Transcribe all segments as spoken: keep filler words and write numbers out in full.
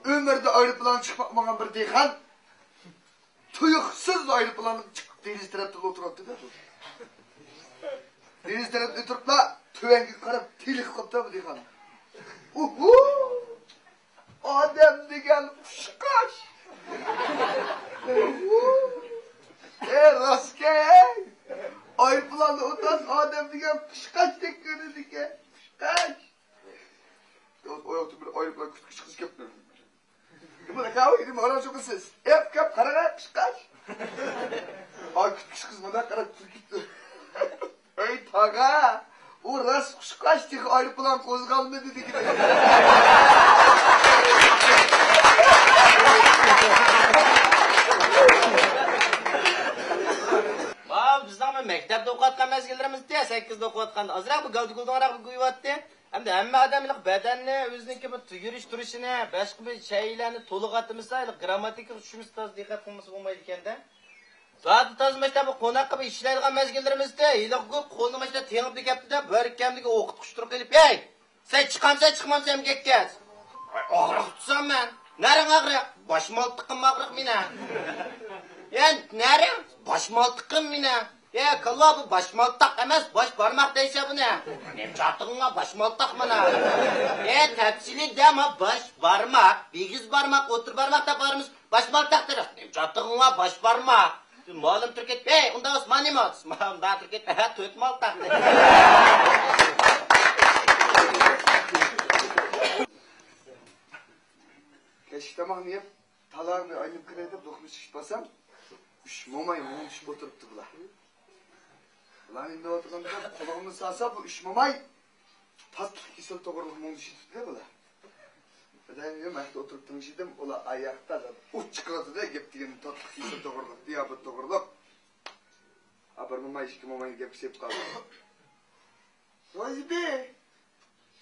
ئۆمرىدە ئايروپىلانغا چىقىپ باقمىغان بىر دېھقان تۇيۇقسىز ئايروپىلانغا چىقىپ دېرىزە تەرەپتە ئولتۇراتتى-دە. دېرىزە تەرەپتە ئولتۇرۇپلا تۆۋەنگە قاراپ تېلىقىپ قاپتۇ بۇ دېھقان. ئۇھۇ! ئادەم دېگەن قۇشقاچ! ئۇھۇ! ئە، راستكەن! ئايروپىلاندا ئولتۇرسا ئادەم دېگەن قۇشقاچتەك كۆرۈنىدىكەن. قۇشقاچ! ئۇ ياقتا بىر ئايروپىلان كۈتكۈچى قىز كەپتۇ. نېمە ئاكا، نېمە ئاران چوقۇسىز؟ ئەپ كەپ قاراڭا، قۇشقاچ. ئاي، كۈتكۈچى قىز مانا قاراپ كۈلۈپ كېتىپتۇ. ئەي تاغا، ئۇ راست قۇشقاچ، تېخى ئايروپىلان قوزغالمىدى دېگىنى. ماۋۇ بىزنىڭ مەكتەپتە ئوقۇۋاتقان مەزگىللىرىمىزدە، سەككىزدە ئوقۇۋاتقاندا ئازراق بۇ گالدىگۇلدۇڭراق بۇ كىيىۋاتتى. ئەمدى ھەممە ئادەم ھېلىقى بەدەننى، ئۆزىنىڭكى بىر يۈرۈش تۇرۇشىنى، باشقا بىر شەيئىلەرنى تولۇق ئاتىمىسا، ھېلىقى گرامماتىكىغا چۈشمىسە تازا دىققەت قىلمىسا بولمايدىكەن-دە. زادى تازا مۇشۇنداق بىر قوناققا بىر ئىشلەيدىغان مەزگىللىرىمىزدە ھېلىقى گۇ قولىنى مۇشۇنداق تېڭىپ كەپتۇ-دە، باركەمدىكى ئوقۇتقۇچى تۇرۇپ قېلىپ، ھەي! سەن چىقامسەن، چىقمامسەن ئەمگەككە؟ ئاي، ئاغرىق تۇتسام مەن. نەرىڭ ئاغرىق؟ باش مالتىقىم ئاغرىق مېنىڭ. يا، نەرىڭ؟ باش مالتىقىم مېنىڭ. يا، كاللا، بۇ باش مالتاق ئەمەس، باش بارماق دەيسەن بۇنى. نېمە چاتىقىڭغا باش مالتاق مانا. يا، تەپسىلىي دەم، باش بارماق، بىگىز بارماق، ئوتتۇرا بارماق دەپ بارىمىز. باش مالتاق دېدى. نېمە چاتىقىڭغا باش بارماق. مالىم تۇرۇپ كېتىپ، ھەي، ئۇنداق بولسا مانا نېمە؟ مالىم تۇرۇپ كېتىپ، ھە، تۆت مالتاق دېدى. كەچلىك تاماقنى يەپ، تالاغا بىر ئايلىنىپ كىرەي دەپ دوقمۇش چىقىپ بارسام، ئۈچ موماي مۇڭدىشىپ ئولتۇرۇپتۇ بۇلار. بۇلارنى ئىندىۋاتىغاندا قۇلىقىمنى سالسا، بۇ ئۈچ موماي تاتلىق كېسەل توغرىلىق مۇڭدىشىۋېتىپتۇ بۇلار. بىردەم مەختە ئولتۇرۇپ تىڭشىدىم، ئۇلار ئاياقتا ئۇچ چىقىۋاتىدۇ، گەپ دېگەن تاتلىق كېسەل توغرىلىق، دىيابېت توغرىلىق. ھا، بىر موماي ئىككى موماينى گەپكە سېلىپ قالدى. روزبى!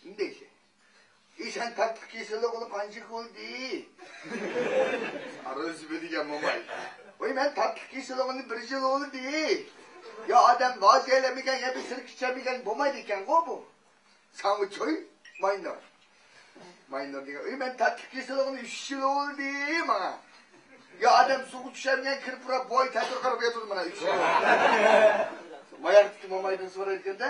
ئىندەكشە. ئى، سەن تاتلىق كېسىلىگىلى قانچە يىل بولدى؟ روزبى دېگەن موماي. ۋاي، مەن تاتلىق كېسىلىگىلى بىر يىل بولدى. يا ئادەم ۋازىيەلەرمىكەن، يا بىر سىركە چۈشەرمىكەن، بولمايدىكەنغۇ بۇ. ساڭا چوي، ماينۇر. ماينۇر دېگەن، ئۆي، مەن تاتلىق كېسىلىگىلى ئۈچ يىل بولدى ماڭا. يا ئادەم سۇغا چۈشەرمىگەن، كىرىپ ئۇرۇپ، بوي تەتۈر قاراپ ياتىدۇ مانا ئۈچ يىل. ماياقتىكى مومايدىن سورايدىكەن-دە.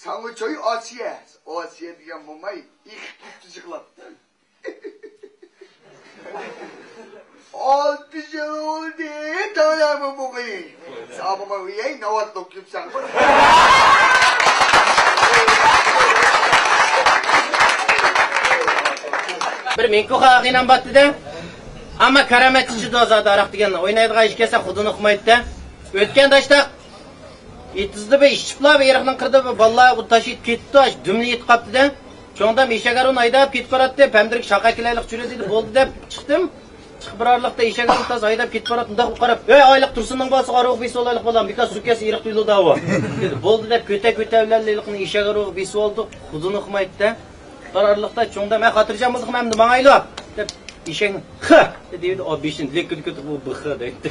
ساڭا چوي ئاسىيە. ئاسىيە دېگەن موماي ئېقىپ كېتىپتۇ يىغلاپ. ئالتە يىل بولدى، تاڭلارمۇ بوغۇي. سابىما ئۆيەي، ناۋات لوكيۇپ سەن. بىر مىڭكوخ ئاغىنەم باتتى-دە. ئەمما كارامەت ئىچىدۇ زادى، ھاراق دېگەن ئوينايدىغان ھېچ كەلسە خۇدىنى ئۇقمايدۇ-دە. ئۆتكەندە ئاشتاق ئېتىزدا بىر ئىش چىقىپلا، بىر ئېرىقنىڭ قىرىدا بىر بالىلار ئۇ تاش ئېتىپ كېتىپتۇ، ئاشۇ دۈملە يېتىپ قاپتۇ-دە. چوڭدام ئېشەك ئارۇنى ھەيدەپ كېتىپ باراتتى، پەمدىرىك شاقا كېلەيلىق چۈرە دېدى، بولدى دەپ چىقتىم. چىقىپ بارارلىقتا ئېشەك ئارۇن تاز ھەيدەپ كېتىپ باراتتى، مۇنداق قىلىپ قاراپ، ئۆي ئايلىق تۇرسۇننىڭ بالىسىغا ئارۇغا بېسىۋالايلىق بالام، بىكاس سۇكەس ئېرىق تۇيۇلىدۇ ئاۋۇ. دېدى، بولدى دەپ كۆتە-كۆتە بىلەن ھېلىقىنى ئېشەك ئارۇغا بېسىۋالدۇق، خۇدىنى ئۇقمايتتى. بارارلىقتا چوڭدام، ھە، خاتىرجان بولدۇقمۇ ئەمدى ماڭايلى دەپ ئېشەكنى خ دېدى، ئا بېشىنى لىكىدە كۆتۈرۈپ، بۇ بىخ دەيتتى.